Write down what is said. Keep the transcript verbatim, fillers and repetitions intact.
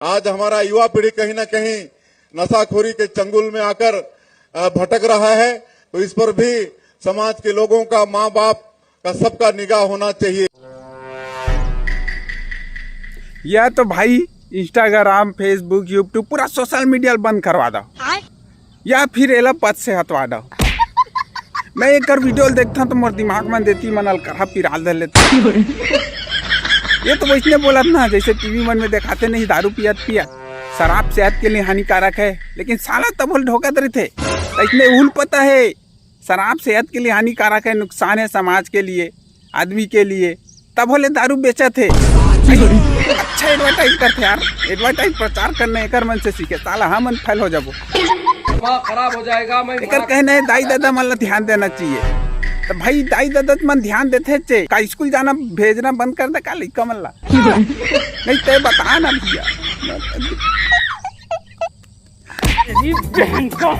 आज हमारा युवा पीढ़ी कहीं ना कहीं नशाखोरी के चंगुल में आकर भटक रहा है। तो इस पर भी समाज के लोगों का, माँ बाप का, सबका निगाह होना चाहिए। यह तो भाई Instagram, Facebook, YouTube पूरा सोशल मीडिया बंद करवा दो, या फिर एला पद से हटवा दो। मैं एक वीडियो देखता तो मोर दिमाग में देती मन अलकरहा पिराल धर लेता। ये तो वैसने बोलत ना, जैसे टीवी मन में दिखाते नहीं, दारू पियत पियत शराब सेहत के लिए हानिकारक है, लेकिन साला तब होल ढोकत रहिथे। इसने उल पता है शराब सेहत के लिए हानिकारक है, नुकसान है समाज के लिए, आदमी के लिए, तब होले दारू बेचत हे। अच्छा एडवर्टाइज करथे यार, एडवर्टाइज प्रचार करने एकर मन से सीखे, साला हमन फेल हो जाबो। दिमाग खराब हो जाएगा। मैं एकर कहना है दाई दादा मन ला ध्यान देना चाहिए। तो भाई दाई दादा मन ध्यान देथे चे का स्कूल जाना भेजना बंद कर दे का लइका मन ला? नहीं ते बता ना भैया। बहन का